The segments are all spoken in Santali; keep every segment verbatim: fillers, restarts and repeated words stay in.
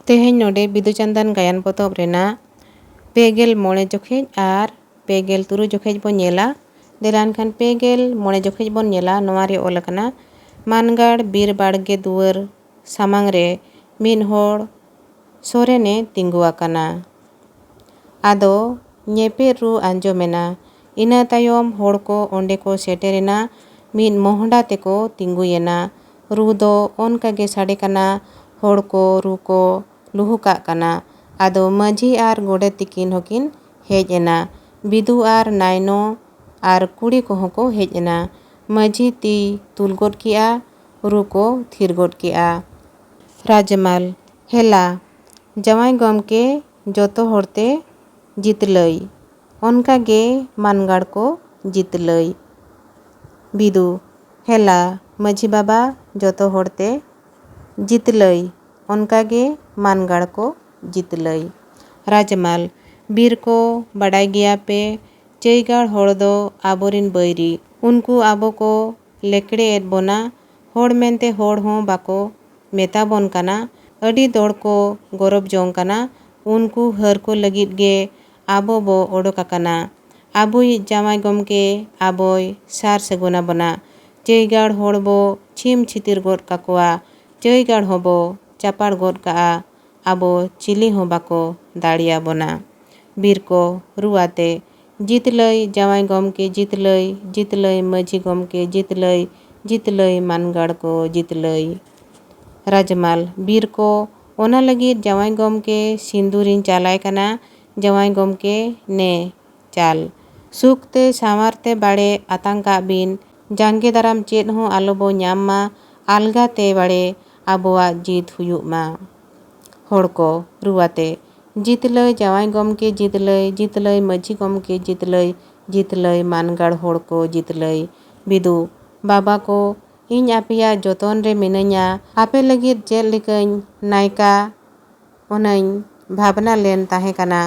ᱛᱮᱦᱮᱧ ᱱᱚᱰᱮ ᱵᱤᱫᱩ ᱪᱟᱸᱫᱟᱱ ᱜᱟᱭᱟᱱ ᱯᱚᱛᱚᱵ ᱨᱮᱱᱟᱜ ᱯᱮ ᱜᱮᱞ ᱢᱚᱬᱮ ᱡᱚᱠᱷᱮᱡ ᱟᱨ ᱯᱮ ᱜᱮᱞ ᱛᱩᱨᱩᱭ ᱡᱚᱠᱷᱮᱡ ᱵᱚᱱ ᱧᱮᱞᱟ᱾ ᱫᱮᱞᱟ ᱮᱱᱠᱷᱟᱱ ᱯᱮ ᱜᱮᱞ ᱢᱚᱬᱮ ᱡᱚᱠᱷᱮᱡ ᱵᱚᱱ ᱧᱮᱞᱟ᱾ ᱱᱚᱣᱟ ᱨᱮ ᱚᱞ ᱟᱠᱟᱱᱟ, ᱢᱟᱱᱜᱟᱲ ᱵᱤᱨ ᱵᱟᱲᱜᱮ ᱫᱩᱣᱟᱹᱨ ᱥᱟᱢᱟᱝ ᱨᱮ ᱢᱤᱫ ᱦᱚᱲ ᱥᱚᱨᱮᱱᱮ ᱛᱤᱸᱜᱩ ᱟᱠᱟᱱᱟ᱾ ᱟᱫᱚ ᱧᱮᱯᱮᱫ ᱨᱩ ᱟᱸᱡᱚᱢᱮᱱᱟ᱾ ᱤᱱᱟᱹ ᱛᱟᱭᱚᱢ ᱦᱚᱲ ᱠᱚ ᱚᱸᱰᱮ ᱠᱚ ᱥᱮᱴᱮᱨᱮᱱᱟ᱾ ᱢᱤᱫ ᱢᱚᱦᱰᱟ ᱛᱮᱠᱚ ᱛᱤᱸᱜᱩᱭᱮᱱᱟ᱾ ᱨᱩ ᱫᱚ ᱚᱱᱠᱟ ᱜᱮ ᱥᱟᱰᱮ ᱠᱟᱱᱟ᱾ ᱦᱚᱲ ᱠᱚ ᱨᱩ ᱠᱚ ᱞᱩᱦᱩᱠᱟᱜ ᱠᱟᱱᱟ᱾ ᱟᱫᱚ ᱢᱟᱹᱡᱷᱤ ᱟᱨ ᱜᱚᱰᱮᱛ ᱛᱤᱠᱤᱱ ᱦᱚᱸᱠᱤᱱ ᱦᱮᱡ ᱮᱱᱟ᱾ ᱵᱤᱫᱩ ᱟᱨ ᱱᱟᱭᱱᱚ ᱟᱨ ᱠᱩᱲᱤ ᱠᱚᱦᱚᱸ ᱠᱚ ᱦᱮᱡ ᱮᱱᱟ᱾ ᱢᱟᱹᱡᱷᱤ ᱛᱤ ᱛᱩᱞ ᱜᱚᱫ ᱠᱮᱜᱼᱟ᱾ ᱨᱩ ᱠᱚ ᱛᱷᱤᱨ ᱜᱚᱫ ᱠᱮᱜᱼᱟ᱾ ᱨᱟᱡᱽᱢᱟᱞ, ᱦᱮᱞᱟ, ᱡᱟᱶᱟᱭ ᱜᱚᱢᱠᱮ ᱡᱚᱛᱚ ᱦᱚᱲᱛᱮ ᱡᱤᱛᱞᱟᱹᱭ, ᱚᱱᱠᱟᱜᱮ ᱢᱟᱱᱜᱟᱲ ᱠᱚ ᱡᱤᱛᱞᱟᱹᱭ᱾ ᱵᱤᱫᱩ, ᱦᱮᱞᱟ, ᱢᱟᱹᱡᱷᱤ ᱵᱟᱵᱟ ᱡᱚᱛᱚ ᱦᱚᱲᱛᱮ ᱡᱤᱛᱞᱟᱹᱭ, ᱚᱱᱠᱟᱜᱮ ᱢᱟᱱᱜᱟᱲ ᱠᱚ ᱡᱤᱛᱞᱟᱹᱭ᱾ ᱨᱟᱡᱽᱢᱟᱞ, ᱵᱤᱨ ᱠᱚ ᱵᱟᱰᱟᱭ ᱜᱮᱭᱟ ᱯᱮ, ᱪᱟᱹᱭᱜᱟᱲ ᱦᱚᱲ ᱫᱚ ᱟᱵᱚᱨᱤᱱ ᱵᱟᱹᱭᱨᱤ᱾ ᱩᱱᱠᱩ ᱟᱵᱚ ᱠᱚ ᱞᱮᱠᱲᱮ ᱮᱫ ᱵᱚᱱᱟ᱾ ᱦᱚᱲ ᱢᱮᱱᱛᱮ ᱦᱚᱲ ᱦᱚᱸ ᱵᱟᱠᱚ ᱢᱮᱛᱟ ᱵᱚᱱ ᱠᱟᱱᱟ᱾ ᱟᱹᱰᱤ ᱫᱚᱲ ᱠᱚ ᱜᱚᱨᱚᱵ ᱡᱚᱝ ᱠᱟᱱᱟ᱾ ᱩᱱᱠᱩ ᱦᱟᱹᱨ ᱠᱚ ᱞᱟᱹᱜᱤᱫ ᱜᱮ ᱟᱵᱚ ᱵᱚ ᱚᱰᱚᱠ ᱟᱠᱟᱱᱟ᱾ ᱟᱵᱚᱭᱤᱡ ᱡᱟᱶᱟᱭ ᱜᱚᱢᱠᱮ ᱟᱵᱚᱭ ᱥᱟᱨ ᱥᱟᱹᱜᱩᱱ ᱟᱵᱚᱱᱟ᱾ ᱪᱟᱹᱭᱜᱟᱲ ᱦᱚᱲ ᱵᱚ ᱪᱷᱤᱢ ᱪᱷᱤᱛᱤᱨ ᱜᱚᱫ ᱠᱟᱠᱚᱣᱟ᱾ ᱪᱟᱹᱭᱜᱟᱲ ᱦᱚᱸᱵᱚ ᱪᱟᱯᱟᱲ ᱜᱚᱫ ᱠᱟᱜᱼᱟ᱾ ᱟᱵᱚ ᱪᱤᱞᱤ ᱦᱚᱸ ᱵᱟᱠᱚ ᱫᱟᱲᱮᱭᱟᱵᱚᱱᱟ᱾ ᱵᱤᱨ ᱠᱚ ᱨᱩ ᱟᱛᱮ, ᱡᱤᱛᱞᱟᱹᱭ ᱡᱟᱶᱟᱭ ᱜᱚᱢᱠᱮ ᱡᱤᱛᱞᱟᱹᱭ, ᱡᱤᱛᱞᱟᱹᱭ ᱢᱟᱹᱡᱷᱤ ᱜᱚᱢᱠᱮ ᱡᱤᱛᱞᱟᱹᱭ, ᱡᱤᱛᱞᱟᱹᱭ ᱢᱟᱱᱜᱟᱲ ᱠᱚ ᱡᱤᱛᱞᱟᱹᱭ᱾ ᱨᱟᱡᱽᱢᱟᱞ, ᱵᱤᱨ ᱠᱚ, ᱚᱱᱟ ᱞᱟᱹᱜᱤᱫ ᱡᱟᱶᱟᱭ ᱜᱚᱢᱠᱮ ᱥᱤᱸᱫᱩᱨᱤᱧ ᱪᱟᱞᱟᱭ ᱠᱟᱱᱟ᱾ ᱡᱟᱶᱟᱭ ᱜᱚᱢᱠᱮ ᱱᱮ ᱪᱟᱞ᱾ ᱥᱩᱠ ᱛᱮ ᱥᱟᱶᱟᱨ ᱛᱮ ᱵᱟᱲᱮ ᱟᱛᱟᱝ ᱠᱟᱜ ᱵᱤᱱ᱾ ᱡᱟᱸᱜᱮ ᱫᱟᱨᱟᱢ ᱪᱮᱫ ᱦᱚᱸ ᱟᱞᱚ ᱵᱚ ᱧᱟᱢ ᱢᱟ᱾ ᱟᱞᱜᱟ ᱛᱮ ᱵᱟᱲᱮ ᱟᱵᱚᱣᱟᱜ ᱡᱤᱛ ᱦᱩᱭᱩᱜ ᱢᱟ᱾ ᱦᱚᱲ ᱠᱚ ᱨᱩ ᱟᱛᱮ, ᱡᱤᱛᱞᱟᱹᱭ ᱡᱟᱶᱟᱭ ᱜᱚᱢᱠᱮ ᱡᱤᱛᱞᱟᱹᱭ, ᱡᱤᱛᱞᱟᱹᱭ ᱢᱟᱹᱡᱷᱤ ᱜᱚᱢᱠᱮ ᱡᱤᱛᱞᱟᱹᱭ, ᱡᱤᱛᱞᱟᱹᱭ ᱢᱟᱱᱜᱟᱲ ᱦᱚᱲ ᱠᱚ ᱡᱤᱛᱞᱟᱹᱭ᱾ ᱵᱤᱫᱩ, ᱵᱟᱵᱟ ᱠᱚ, ᱤᱧ ᱟᱯᱮᱭᱟᱜ ᱡᱚᱛᱚᱱ ᱨᱮ ᱢᱤᱱᱟᱹᱧᱟ᱾ ᱟᱯᱮ ᱞᱟᱹᱜᱤᱫ ᱪᱮᱫ ᱞᱮᱠᱟᱧ ᱱᱟᱭᱠᱟ ᱚᱱᱟᱧ ᱵᱷᱟᱵᱽᱱᱟ ᱞᱮᱱ ᱛᱟᱦᱮᱸ ᱠᱟᱱᱟ᱾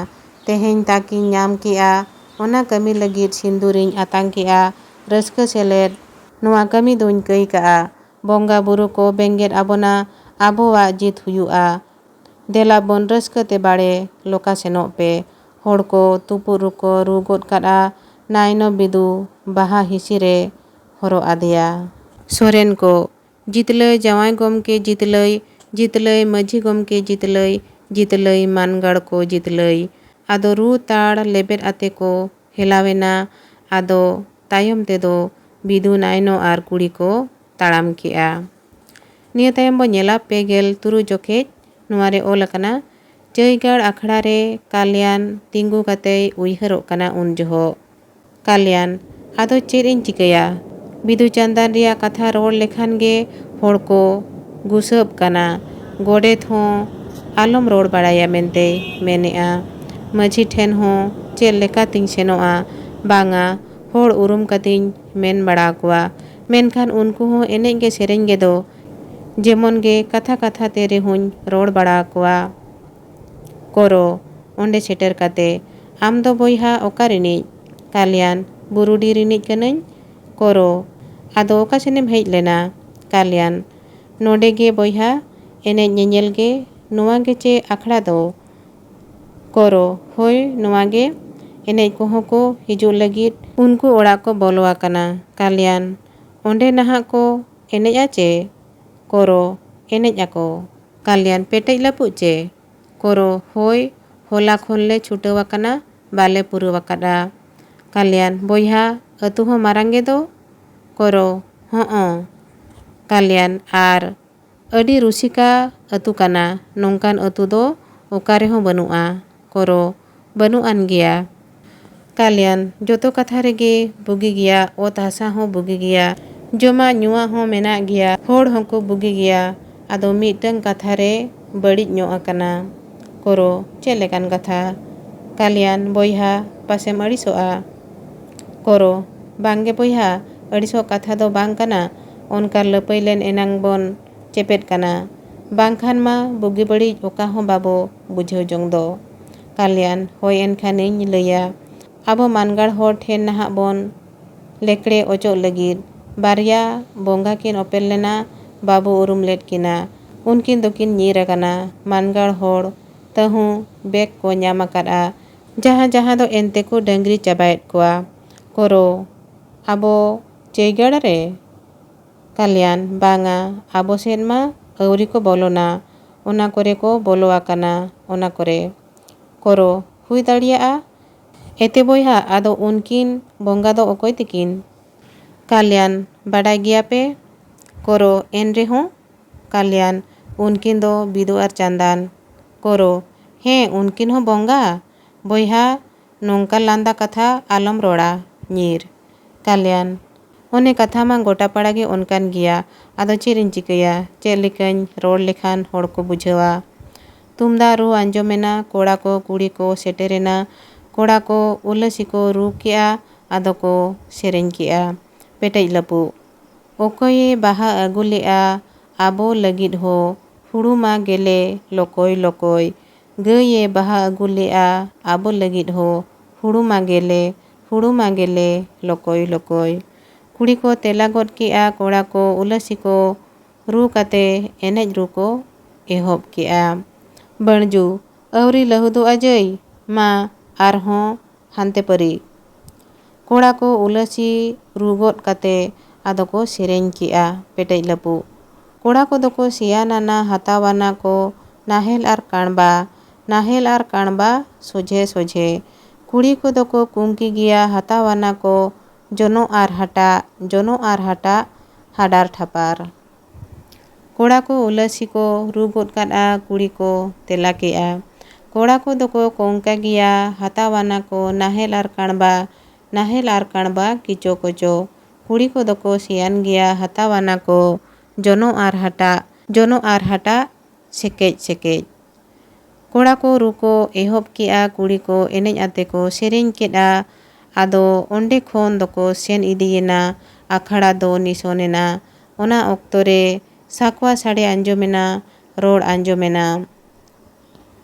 ᱛᱮᱦᱮᱧ ᱛᱟᱠᱤᱧ ᱧᱟᱢ ᱠᱮᱜᱼᱟ, ᱚᱱᱟ ᱠᱟᱹᱢᱤ ᱞᱟᱹᱜᱤᱫ ᱥᱤᱸᱫᱩᱨᱤᱧ ᱟᱛᱟᱝ ᱠᱮᱜᱼᱟ᱾ ᱨᱟᱹᱥᱠᱟᱹ ᱥᱮᱞᱮᱫ ᱱᱚᱣᱟ ᱠᱟᱹᱢᱤ ᱫᱚᱧ ᱠᱟᱹᱭ ᱠᱟᱜᱼᱟ᱾ ᱵᱚᱸᱜᱟ ᱵᱩᱨᱩ ᱠᱚ ᱵᱮᱸᱜᱮᱫ ᱟᱵᱚᱱᱟ, ᱟᱵᱚᱣᱟᱜ ᱡᱤᱛ ᱦᱩᱭᱩᱜᱼᱟ᱾ ᱫᱮᱞᱟ ᱵᱚᱱ ᱨᱟᱹᱥᱠᱟᱹ ᱛᱮ ᱵᱟᱲᱮ ᱞᱚᱠᱟ ᱥᱮᱱᱚᱜ ᱯᱮ᱾ ᱦᱚᱲ ᱠᱚ ᱛᱩᱯᱩᱫ ᱨᱩᱠᱚ ᱨᱩ ᱜᱚᱫ ᱠᱟᱫᱼᱟ, ᱱᱟᱭᱱᱚ ᱵᱤᱫᱩ ᱵᱟᱦᱟ ᱦᱤᱸᱥᱤ ᱨᱮ ᱦᱚᱨᱚᱜ ᱟᱫᱮᱭᱟ᱾ ᱥᱚᱨᱮᱱ ᱠᱚ, ᱡᱤᱛᱞᱟᱹᱭ ᱡᱟᱶᱟᱭ ᱜᱚᱢᱠᱮ ᱡᱤᱛᱞᱟᱹᱭ, ᱡᱤᱛᱞᱟᱹᱭ ᱢᱟᱹᱡᱷᱤ ᱜᱚᱢᱠᱮ ᱡᱤᱛᱞᱟᱹᱭ, ᱡᱤᱛᱞᱟᱹᱭ ᱢᱟᱱᱜᱟᱲ ᱠᱚ ᱡᱤᱛᱞᱟᱹᱭ᱾ ᱟᱫᱚ ᱨᱩ ᱛᱟᱲ ᱞᱮᱵᱮᱫ ᱟᱛᱮ ᱠᱚ ᱦᱮᱞᱟᱣᱮᱱᱟ᱾ ᱟᱫᱚ ᱛᱟᱭᱚᱢ ᱛᱮᱫᱚ ᱵᱤᱫᱩ ᱱᱟᱭᱱᱚ ᱟᱨ ᱠᱩᱲᱤ ᱠᱚ ᱛᱟᱲᱟᱢ ᱠᱮᱜᱼᱟ᱾ ᱱᱤᱭᱟᱹ ᱛᱟᱭᱚᱢ ᱵᱚ ᱧᱮᱞᱟ ᱯᱮ ᱜᱮᱞ ᱛᱩᱨᱩᱭ ᱡᱚᱠᱷᱮᱡ᱾ ᱱᱚᱣᱟ ᱨᱮ ᱚᱞ ᱟᱠᱟᱱᱟ, ᱪᱟᱹᱭᱜᱟᱲ ᱟᱠᱷᱲᱟ ᱨᱮ ᱠᱟᱞᱭᱟᱱ ᱛᱤᱸᱜᱩ ᱠᱟᱛᱮᱭ ᱩᱭᱦᱟᱹᱨᱚᱜ ᱠᱟᱱᱟ ᱩᱱ ᱡᱚᱦᱚᱜ᱾ ᱠᱟᱞᱭᱟᱱ, ᱟᱫᱚ ᱪᱮᱫ ᱤᱧ ᱪᱤᱠᱟᱹᱭᱟ? ᱵᱤᱫᱩ ᱪᱟᱸᱫᱟᱱ ᱨᱮᱭᱟᱜ ᱠᱟᱛᱷᱟ ᱨᱚᱲ ᱞᱮᱠᱷᱟᱱ ᱜᱮ ᱦᱚᱲ ᱠᱚ ᱜᱩᱥᱟᱹᱵ ᱠᱟᱱᱟ᱾ ᱜᱚᱰᱮᱛ ᱦᱚᱸ ᱟᱞᱚᱢ ᱨᱚᱲ ᱵᱟᱲᱟᱭᱟ ᱢᱮᱱᱛᱮᱭ ᱢᱮᱱᱮᱜᱼᱟ᱾ ᱢᱟᱹᱡᱷᱤ ᱴᱷᱮᱱ ᱦᱚᱸ ᱪᱮᱫ ᱞᱮᱠᱟᱛᱤᱧ ᱥᱮᱱᱚᱜᱼᱟ? ᱵᱟᱝᱟ, ᱦᱚᱲ ᱩᱨᱩᱢ ᱠᱟᱛᱮᱧ ᱢᱮᱱ ᱵᱟᱲᱟ ᱟᱠᱚᱣᱟ᱾ ᱢᱮᱱᱠᱷᱟᱱ ᱩᱱᱠᱩ ᱦᱚᱸ ᱮᱱᱮᱡ ᱜᱮ ᱥᱮᱨᱮᱧ ᱜᱮᱫᱚ᱾ ᱡᱮᱢᱚᱱ ᱜᱮ ᱠᱟᱛᱷᱟ ᱠᱟᱛᱷᱟ ᱛᱮ ᱨᱮᱦᱚᱸᱧ ᱨᱚᱲ ᱵᱟᱲᱟ ᱟᱠᱚᱣᱟ᱾ ᱠᱚᱨᱚ, ᱚᱸᱰᱮ ᱥᱮᱴᱮᱨ ᱠᱟᱛᱮ, ᱟᱢ ᱫᱚ ᱵᱚᱭᱦᱟ ᱚᱠᱟ ᱨᱤᱱᱤᱡ? ᱠᱟᱞᱭᱟᱱ, ᱵᱩᱨᱩᱰᱤ ᱨᱤᱱᱤᱡ ᱠᱟᱹᱱᱟᱹᱧ᱾ ᱠᱚᱨᱚ, ᱟᱫᱚ ᱚᱠᱟ ᱥᱮᱱᱮᱢ ᱦᱮᱡ ᱞᱮᱱᱟ? ᱠᱟᱞᱭᱟᱱ, ᱱᱚᱰᱮ ᱜᱮ ᱵᱚᱭᱦᱟ, ᱮᱱᱮᱡ ᱧᱮᱧᱮᱞ ᱜᱮ᱾ ᱱᱚᱣᱟ ᱜᱮ ᱪᱮ ᱟᱠᱷᱲᱟ ᱫᱚ? ᱠᱚᱨᱚ, ᱦᱳᱭ, ᱱᱚᱣᱟ ᱜᱮ᱾ ᱮᱱᱮᱡ ᱠᱚᱦᱚᱸ ᱠᱚ ᱦᱤᱡᱩᱜ ᱞᱟᱹᱜᱤᱫ ᱩᱱᱠᱩ ᱚᱲᱟᱜ ᱠᱚ ᱵᱚᱞᱚ ᱟᱠᱟᱱᱟ᱾ ᱠᱟᱞᱭᱟᱱ, ᱚᱸᱰᱮ ᱱᱟᱦᱟᱜ ᱠᱚ ᱮᱱᱮᱡᱼᱟ ᱪᱮ? ᱠᱚᱨᱚ, ᱮᱱᱮᱡ ᱟᱠᱚ᱾ ᱠᱟᱞᱭᱟᱱ, ᱯᱮᱴᱮᱡ ᱞᱟᱹᱯᱩᱜ ᱪᱮ? ᱠᱚᱨᱚ, ᱦᱳᱭ, ᱦᱚᱞᱟ ᱠᱷᱚᱱ ᱞᱮ ᱪᱷᱩᱴᱟᱹᱣ ᱟᱠᱟᱱᱟ, ᱵᱟᱞᱮ ᱯᱩᱨᱟᱹᱣ ᱟᱠᱟᱫᱼᱟ᱾ ᱠᱟᱞᱭᱟᱱ, ᱵᱚᱭᱦᱟ, ᱟᱹᱛᱩ ᱦᱚᱸ ᱢᱟᱨᱟᱝ ᱜᱮᱫᱚ? ᱠᱚᱨᱚ, ᱦᱚᱸᱜᱼᱚ᱾ ᱠᱟᱞᱭᱟᱱ, ᱟᱨ ᱟᱹᱰᱤ ᱨᱩᱥᱤᱠᱟ ᱟᱹᱛᱩ ᱠᱟᱱᱟ, ᱱᱚᱝᱠᱟᱱ ᱟᱹᱛᱩ ᱫᱚ ᱚᱠᱟ ᱨᱮᱦᱚᱸ ᱵᱟᱹᱱᱩᱜᱼᱟ᱾ ᱠᱚᱨᱚ, ᱵᱟᱹᱱᱩᱜ ᱟᱱ ᱜᱮᱭᱟ᱾ ᱠᱟᱞᱭᱟᱱ, ᱡᱚᱛᱚ ᱠᱟᱛᱷᱟ ᱨᱮᱜᱮ ᱵᱩᱜᱤ ᱜᱮᱭᱟ, ᱚᱛ ᱦᱟᱥᱟ ᱦᱚᱸ ᱵᱩᱜᱤ ᱜᱮᱭᱟ, ᱡᱚᱢᱟᱜ ᱧᱩᱣᱟᱜ ᱦᱚᱸ ᱢᱮᱱᱟᱜ ᱜᱮᱭᱟ, ᱦᱚᱲ ᱦᱚᱸᱠᱚ ᱵᱩᱜᱤ ᱜᱮᱭᱟ᱾ ᱟᱫᱚ ᱢᱤᱫᱴᱟᱝ ᱠᱟᱛᱷᱟ ᱨᱮ ᱵᱟᱹᱲᱤᱡ ᱧᱚᱜ ᱟᱠᱟᱱᱟ᱾ ᱠᱚᱨᱚ, ᱪᱮᱫ ᱞᱮᱠᱟᱱ ᱠᱟᱛᱷᱟ? ᱠᱟᱞᱭᱟᱱ, ᱵᱚᱭᱦᱟ, ᱯᱟᱥᱮᱢ ᱟᱹᱲᱤᱥᱚᱜᱼᱟ? ᱠᱚᱨᱚ, ᱵᱟᱝᱜᱮ ᱵᱚᱭᱦᱟ, ᱟᱹᱲᱤᱥᱚᱜ ᱠᱟᱛᱷᱟ ᱫᱚ ᱵᱟᱝ ᱠᱟᱱᱟ, ᱚᱱᱠᱟ ᱞᱟᱹᱯᱟᱹᱭ ᱞᱮᱱ ᱮᱱᱟᱝ ᱵᱚᱱ ᱪᱮᱯᱮᱫ ᱠᱟᱱᱟ, ᱵᱟᱝᱠᱷᱟᱱ ᱢᱟ ᱵᱩᱜᱤ ᱵᱟᱹᱲᱤᱡ ᱚᱠᱟ ᱦᱚᱸ ᱵᱟᱵᱚ ᱵᱩᱡᱷᱟᱹᱣ ᱡᱚᱝ ᱫᱚ᱾ ᱠᱟᱞᱭᱟᱱ, ᱦᱳᱭ ᱮᱱᱠᱷᱟᱱᱤᱧ ᱞᱟᱹᱭᱟ, ᱟᱵᱚ ᱢᱟᱱᱜᱟᱲ ᱦᱚᱲ ᱴᱷᱮᱱ ᱱᱟᱦᱟᱜ ᱵᱚᱱ ᱞᱮᱠᱲᱮ ᱚᱪᱚᱜ ᱞᱟᱹᱜᱤᱫ ᱵᱟᱨᱭᱟ ᱵᱚᱸᱜᱟ ᱠᱤᱱ ᱚᱯᱮᱞ ᱞᱮᱱᱟ, ᱵᱟᱵᱚ ᱩᱨᱩᱢ ᱞᱮᱫ ᱠᱤᱱᱟ᱾ ᱩᱱᱠᱤᱱ ᱫᱚᱠᱤᱱ ᱧᱤᱨ ᱟᱠᱟᱱᱟ᱾ ᱢᱟᱱᱜᱟᱲ ᱦᱚᱲ ᱛᱟᱹᱦᱩ ᱵᱮᱜᱽ ᱠᱚ ᱧᱟᱢ ᱟᱠᱟᱫᱼᱟ᱾ ᱡᱟᱦᱟᱸ ᱡᱟᱦᱟᱸ ᱫᱚ ᱮᱱᱛᱮ ᱠᱚ ᱰᱟᱹᱝᱨᱤ ᱪᱟᱵᱟᱭᱮᱫ ᱠᱚᱣᱟ᱾ ᱠᱚᱨᱚ, ᱟᱵᱚ ᱪᱟᱹᱭᱜᱟᱲ ᱨᱮ? ᱠᱟᱞᱭᱟᱱ, ᱵᱟᱝᱟ, ᱟᱵᱚ ᱥᱮᱫ ᱢᱟ ᱟᱹᱣᱨᱤ ᱠᱚ ᱵᱚᱞᱚᱱᱟ᱾ ᱚᱱᱟ ᱠᱚᱨᱮ ᱠᱚ ᱵᱚᱞᱚ ᱟᱠᱟᱱᱟ, ᱚᱱᱟ ᱠᱚᱨᱮ᱾ ᱠᱚᱨᱚ, ᱦᱩᱭ ᱫᱟᱲᱮᱭᱟᱜᱼᱟ᱾ ᱮᱛᱮ ᱵᱚᱭᱦᱟ, ᱟᱫᱚ ᱩᱱᱠᱤᱱ ᱵᱚᱸᱜᱟ ᱫᱚ ᱚᱠᱚᱭ ᱛᱤᱠᱤᱱ? ᱠᱟᱞᱭᱟᱱ, ᱵᱟᱰᱟᱭ ᱜᱮᱭᱟ ᱯᱮ᱾ ᱠᱚᱨᱚ, ᱮᱱ ᱨᱮᱦᱚᱸ᱾ ᱠᱟᱞᱭᱟᱱ, ᱩᱱᱠᱤᱱ ᱫᱚ ᱵᱤᱫᱩ ᱟᱨ ᱪᱟᱸᱫᱟᱱ᱾ ᱠᱚᱨᱚ, ᱦᱮᱸ, ᱩᱱᱠᱤᱱ ᱦᱚᱸ ᱵᱚᱸᱜᱟ? ᱵᱚᱭᱦᱟ, ᱱᱚᱝᱠᱟ ᱞᱟᱸᱫᱟ ᱠᱟᱛᱷᱟ ᱟᱞᱚᱢ ᱨᱚᱲᱟ᱾ ᱧᱤᱨ᱾ ᱠᱟᱞᱭᱟᱱ, ᱚᱱᱮ ᱠᱟᱛᱷᱟ ᱢᱟ ᱜᱚᱴᱟ ᱯᱟᱲᱟ ᱜᱮ ᱚᱱᱠᱟᱱ ᱜᱮᱭᱟ, ᱟᱫᱚ ᱪᱮᱫ ᱤᱧ ᱪᱤᱠᱟᱹᱭᱟ? ᱪᱮᱫ ᱞᱮᱠᱟᱧ ᱨᱚᱲ ᱞᱮᱠᱷᱟᱱ ᱦᱚᱲ ᱠᱚ ᱵᱩᱡᱷᱟᱹᱣᱟ? ᱛᱩᱢᱫᱟᱜ ᱨᱩ ᱟᱸᱡᱚᱢᱮᱱᱟ, ᱠᱚᱲᱟ ᱠᱚ ᱠᱩᱲᱤ ᱠᱚ ᱥᱮᱴᱮᱨᱮᱱᱟ᱾ ᱠᱚᱲᱟ ᱠᱚ ᱩᱞᱟᱹᱥᱤ ᱠᱚ ᱨᱩ ᱠᱮᱜᱼᱟ, ᱟᱫᱚ ᱠᱚ ᱥᱮᱨᱮᱧ ᱠᱮᱜᱼᱟ᱾ ᱯᱮᱴᱮᱡ ᱞᱟᱹᱯᱩᱜ᱾ ᱚᱠᱚᱭᱮ ᱵᱟᱦᱟ ᱟᱹᱜᱩ ᱞᱮᱜᱼᱟ ᱟᱵᱚ ᱞᱟᱹᱜᱤᱫ ᱦᱚ, ᱦᱩᱲᱩ ᱢᱟ ᱜᱮᱞᱮ ᱞᱚᱠᱚᱭ ᱞᱚᱠᱚᱭ᱾ ᱜᱟᱹᱭᱮ ᱵᱟᱦᱟ ᱟᱹᱜᱩ ᱞᱮᱜᱼᱟ ᱟᱵᱚ ᱞᱟᱹᱜᱤᱫ ᱦᱚ, ᱦᱩᱲᱩ ᱢᱟ ᱜᱮᱞᱮ, ᱦᱩᱲᱩ ᱢᱟ ᱜᱮᱞᱮ ᱞᱚᱠᱚᱭ ᱞᱚᱠᱚᱭ᱾ ᱠᱩᱲᱤ ᱠᱚ ᱛᱮᱞᱟ ᱜᱚᱫ ᱠᱮᱜᱼᱟ, ᱠᱚᱲᱟ ᱠᱚ ᱩᱞᱟᱹᱥᱤ ᱠᱚ ᱨᱩ ᱠᱟᱛᱮ ᱮᱱᱮᱡ ᱨᱩ ᱠᱚ ᱮᱦᱚᱵ ᱠᱮᱜᱼᱟ᱾ ᱵᱟᱹᱬᱡᱩ, ᱟᱹᱣᱨᱤ ᱞᱟᱹᱦᱩᱫᱚᱜᱼᱟ ᱡᱟᱹᱭ, ᱢᱟ ᱟᱨᱦᱚᱸ ᱦᱟᱱᱛᱮ ᱯᱟᱹᱨᱤ᱾ ᱠᱚᱲᱟ ᱠᱚ ᱩᱞᱟᱹᱥᱤ ᱨᱩ ᱜᱚᱫ ᱠᱟᱛᱮ ᱟᱫᱚ ᱠᱚ ᱥᱮᱨᱮᱧ ᱠᱮᱜᱼᱟ, ᱯᱮᱴᱮᱡ ᱞᱟᱹᱯᱩᱜ᱾ ᱠᱚᱲᱟ ᱠᱚᱫᱚ ᱠᱚ ᱥᱮᱭᱟᱱᱟᱱᱟ, ᱦᱟᱛᱟᱣᱟᱱᱟ ᱠᱚ ᱱᱟᱦᱮᱞ ᱟᱨ ᱠᱟᱬᱵᱟ, ᱱᱟᱦᱮᱞ ᱟᱨ ᱠᱟᱬᱵᱟ ᱥᱚᱡᱷᱮ ᱥᱚᱡᱷᱮ᱾ ᱠᱩᱲᱤ ᱠᱚᱫᱚ ᱠᱚ ᱠᱩᱝᱠᱤ ᱜᱮᱭᱟ, ᱦᱟᱛᱟᱣᱟᱱᱟ ᱠᱚ ᱡᱚᱱᱚᱜ ᱟᱨ ᱦᱟᱴᱟᱜ, ᱡᱚᱱᱚᱜ ᱟᱨ ᱦᱟᱴᱟᱜ ᱦᱟᱰᱟᱨ ᱴᱷᱟᱯᱟᱨ᱾ ᱠᱚᱲᱟ ᱠᱚ ᱩᱞᱟᱹᱥᱤ ᱠᱚ ᱨᱩ ᱜᱚᱫ ᱠᱟᱫᱼᱟ, ᱠᱩᱲᱤ ᱠᱚ ᱛᱮᱞᱟ ᱠᱮᱜᱼᱟ᱾ ᱠᱚᱲᱟ ᱠᱚᱫᱚ ᱠᱚ ᱠᱚᱝᱠᱟ ᱜᱮᱭᱟ, ᱦᱟᱛᱟᱣᱟᱱᱟ ᱠᱚ ᱱᱟᱦᱮᱞ ᱟᱨ ᱠᱟᱬᱵᱟ, ᱱᱟᱦᱮᱞ ᱟᱨ ᱠᱟᱬᱵᱟ ᱠᱤᱪᱚ ᱠᱚᱪᱚ᱾ ᱠᱩᱲᱤ ᱠᱚᱫᱚ ᱠᱚ ᱥᱮᱭᱟᱱ ᱜᱮᱭᱟ, ᱦᱟᱛᱟᱣᱟᱱᱟ ᱠᱚ ᱡᱚᱱᱚᱜ ᱟᱨ ᱦᱟᱴᱟᱜ, ᱡᱚᱱᱚᱜ ᱟᱨ ᱦᱟᱴᱟᱜ ᱥᱮᱠᱮᱡ ᱥᱮᱠᱮᱡ᱾ ᱠᱚᱲᱟ ᱠᱚ ᱨᱩ ᱠᱚ ᱮᱦᱚᱵ ᱠᱮᱜᱼᱟ, ᱠᱩᱲᱤ ᱠᱚ ᱮᱱᱮᱡ ᱟᱛᱮ ᱠᱚ ᱥᱮᱨᱮᱧ ᱠᱮᱫᱼᱟ᱾ ᱟᱫᱚ ᱚᱸᱰᱮ ᱠᱷᱚᱱ ᱫᱚᱠᱚ ᱥᱮᱱ ᱤᱫᱤᱭᱮᱱᱟ᱾ ᱟᱠᱷᱲᱟ ᱫᱚ ᱱᱤᱥᱚᱱ ᱮᱱᱟ᱾ ᱚᱱᱟ ᱚᱠᱛᱚ ᱨᱮ ᱥᱟᱠᱣᱟ ᱥᱟᱰᱮ ᱟᱸᱡᱚᱢᱮᱱᱟ, ᱨᱚᱲ ᱟᱸᱡᱚᱢᱮᱱᱟ᱾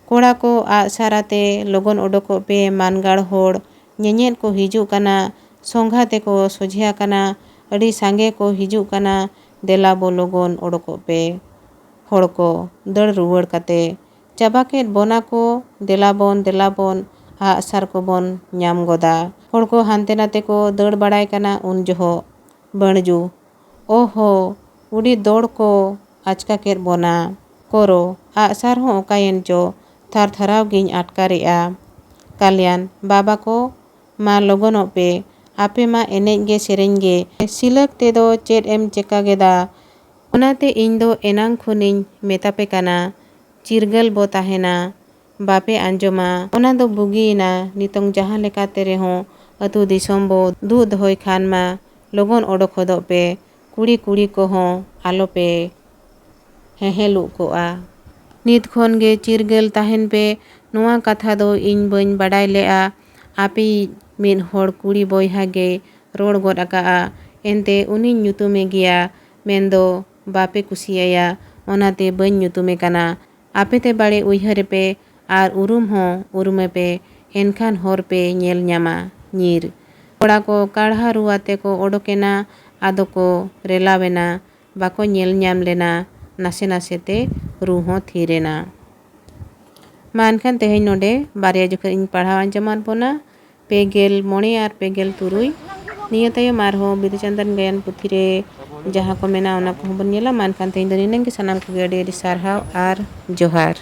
ᱠᱚᱲᱟ ᱠᱚ ᱟᱜᱼᱥᱟᱨ ᱟᱛᱮ ᱞᱚᱜᱚᱱ ᱚᱰᱚᱠᱚᱜ ᱯᱮ, ᱢᱟᱱᱜᱟᱲ ᱦᱚᱲ ᱧᱮᱧᱮᱞ ᱠᱚ ᱦᱤᱡᱩᱜ ᱠᱟᱱᱟ, ᱥᱚᱸᱜᱷᱟ ᱛᱮᱠᱚ ᱥᱚᱡᱷᱮ ᱟᱠᱟᱱᱟ, ᱟᱹᱰᱤ ᱥᱟᱸᱜᱮ ᱠᱚ ᱦᱤᱡᱩᱜ ᱠᱟᱱᱟ, ᱫᱮᱞᱟ ᱵᱚ ᱞᱚᱜᱚᱱ ᱚᱰᱚᱠᱚᱜ ᱯᱮ᱾ ᱦᱚᱲ ᱠᱚ ᱫᱟᱹᱲ ᱨᱩᱣᱟᱹᱲ ᱠᱟᱛᱮ ᱪᱟᱵᱟ ᱠᱮᱫ ᱵᱚᱱᱟ ᱠᱚ, ᱫᱮᱞᱟ ᱵᱚᱱ, ᱫᱮᱞᱟ ᱵᱚᱱ, ᱟᱜᱼᱥᱟᱨ ᱠᱚᱵᱚᱱ ᱧᱟᱢ ᱜᱚᱫᱟ᱾ ᱦᱚᱲ ᱠᱚ ᱦᱟᱱᱛᱮ ᱱᱟᱛᱮ ᱠᱚ ᱫᱟᱹᱲ ᱵᱟᱲᱟᱭ ᱠᱟᱱᱟ ᱩᱱ ᱡᱚᱦᱚᱜ᱾ ᱵᱟᱹᱬᱡᱩ, ᱳᱦᱳ, ᱩᱰᱤ ᱫᱚᱲ ᱠᱚ ᱟᱪᱠᱟ ᱠᱮᱫ ᱵᱚᱱᱟ᱾ ᱠᱚᱨᱚ, ᱟᱜᱼᱥᱟᱨ ᱦᱚᱸ ᱚᱠᱟᱭᱮᱱ ᱪᱚ, ᱛᱷᱟᱨ ᱛᱷᱟᱨᱟᱣ ᱜᱤᱧ ᱟᱴᱠᱟᱨᱮᱜᱼᱟ᱾ ᱠᱟᱞᱭᱟᱱ, ᱵᱟᱵᱟ ᱠᱚ, ᱢᱟ ᱞᱚᱜᱚᱱᱚᱜ ᱯᱮ, ᱟᱯᱮ ᱢᱟ ᱮᱱᱮᱡ ᱜᱮ ᱥᱮᱨᱮᱧ ᱜᱮ, ᱥᱤᱞᱟᱹᱠ ᱛᱮᱫᱚ ᱪᱮᱫ ᱮᱢ ᱪᱮᱠᱟ ᱜᱮᱫᱟ? ᱚᱱᱟᱛᱮ ᱤᱧ ᱫᱚ ᱮᱱᱟᱝ ᱠᱷᱚᱱᱤᱧ ᱢᱮᱛᱟ ᱯᱮ ᱠᱟᱱᱟ, ᱪᱤᱨᱜᱟᱹᱞ ᱵᱚ ᱛᱟᱦᱮᱱᱟ, ᱵᱟᱯᱮ ᱟᱸᱡᱚᱢᱟ᱾ ᱚᱱᱟ ᱫᱚ ᱵᱩᱜᱤᱭᱮᱱᱟ, ᱱᱤᱛᱚᱝ ᱡᱟᱦᱟᱸ ᱞᱮᱠᱟᱛᱮ ᱨᱮᱦᱚᱸ ᱟᱹᱛᱩ ᱫᱤᱥᱚᱢ ᱵᱚ ᱫᱩᱜ ᱫᱚᱦᱚᱭ ᱠᱷᱟᱱ ᱢᱟ ᱞᱚᱜᱚᱱ ᱚᱰᱚᱠ ᱦᱚᱫᱚᱜ ᱯᱮ, ᱠᱩᱲᱤ ᱠᱩᱲᱤ ᱠᱚᱦᱚᱸ ᱟᱞᱚᱯᱮ ᱦᱮᱦᱮᱞᱩᱜ ᱠᱚᱜᱼᱟ᱾ ᱱᱤᱛ ᱠᱷᱚᱱ ᱜᱮ ᱪᱤᱨᱜᱟᱹᱞ ᱛᱟᱦᱮᱱ ᱯᱮ, ᱱᱚᱣᱟ ᱠᱟᱛᱷᱟ ᱫᱚ ᱤᱧ ᱵᱟᱹᱧ ᱵᱟᱰᱟᱭ ᱞᱮᱜᱼᱟ᱾ ᱟᱯᱮᱭᱤᱡ ᱢᱤᱫ ᱦᱚᱲ ᱠᱩᱲᱤ ᱵᱚᱭᱦᱟ ᱜᱮ ᱨᱚᱲ ᱜᱚᱫ ᱟᱠᱟᱜᱼᱟ, ᱮᱱᱛᱮ ᱩᱱᱤᱧ ᱧᱩᱛᱩᱢᱮ ᱜᱮᱭᱟ, ᱢᱮᱱᱫᱚ ᱵᱟᱯᱮ ᱠᱩᱥᱤᱭᱟᱭᱟ, ᱚᱱᱟᱛᱮ ᱵᱟᱹᱧ ᱧᱩᱛᱩᱢᱮ ᱠᱟᱱᱟ᱾ ᱟᱯᱮ ᱛᱮ ᱵᱟᱲᱮ ᱩᱭᱦᱟᱹᱨᱮᱯᱮ ᱟᱨ ᱩᱨᱩᱢ ᱦᱚᱸ ᱩᱨᱩᱢᱮᱯᱮ, ᱮᱱᱠᱷᱟᱱ ᱦᱚᱨ ᱯᱮ ᱧᱮᱞ ᱧᱟᱢᱟ᱾ ᱧᱤᱨ᱾ ᱠᱚᱲᱟ ᱠᱚ ᱠᱟᱲᱦᱟ ᱨᱩ ᱟᱛᱮ ᱠᱚ ᱚᱰᱚᱠᱮᱱᱟ, ᱟᱫᱚ ᱠᱚ ᱨᱮᱞᱟᱣᱮᱱᱟ, ᱵᱟᱠᱚ ᱧᱮᱞ ᱧᱟᱢ ᱞᱮᱱᱟ᱾ ᱱᱟᱥᱮ ᱱᱟᱥᱮ ᱛᱮ ᱨᱩ ᱦᱚᱸ ᱛᱷᱤᱨ ᱮᱱᱟ᱾ ᱢᱟ ᱮᱱᱠᱷᱟᱱ ᱛᱮᱦᱮᱧ ᱱᱚᱰᱮ ᱵᱟᱨᱭᱟ ᱡᱚᱠᱷᱚᱱ ᱤᱧ ᱯᱟᱲᱦᱟᱣ ᱟᱸᱡᱚᱢᱟᱫ ᱵᱚᱱᱟ, ᱯᱮ ᱜᱮᱞ ᱢᱚᱬᱮ ᱟᱨ ᱯᱮ ᱜᱮᱞ ᱛᱩᱨᱩᱭ᱾ ᱱᱤᱭᱟᱹ ᱛᱟᱭᱚᱢ ᱟᱨᱦᱚᱸ ᱵᱤᱫᱩ ᱪᱟᱸᱫᱟᱱ ᱜᱟᱭᱟᱱ ᱯᱩᱛᱷᱤ ᱨᱮ ᱡᱟᱦᱟᱸ ᱠᱚ ᱢᱮᱱᱟᱜᱼᱟ, ᱚᱱᱟ ᱠᱚᱦᱚᱸ ᱵᱚᱱ ᱧᱮᱞᱟ᱾ ᱢᱟ ᱮᱱᱠᱷᱟᱱ ᱛᱮᱦᱮᱧ ᱫᱚ ᱱᱤᱱᱟᱹᱝ ᱜᱮ᱾ ᱥᱟᱱᱟᱢ ᱠᱚᱜᱮ ᱟᱹᱰᱤ ᱟᱹᱰᱤ ᱥᱟᱨᱦᱟᱣ ᱟᱨ ᱡᱚᱦᱟᱨ᱾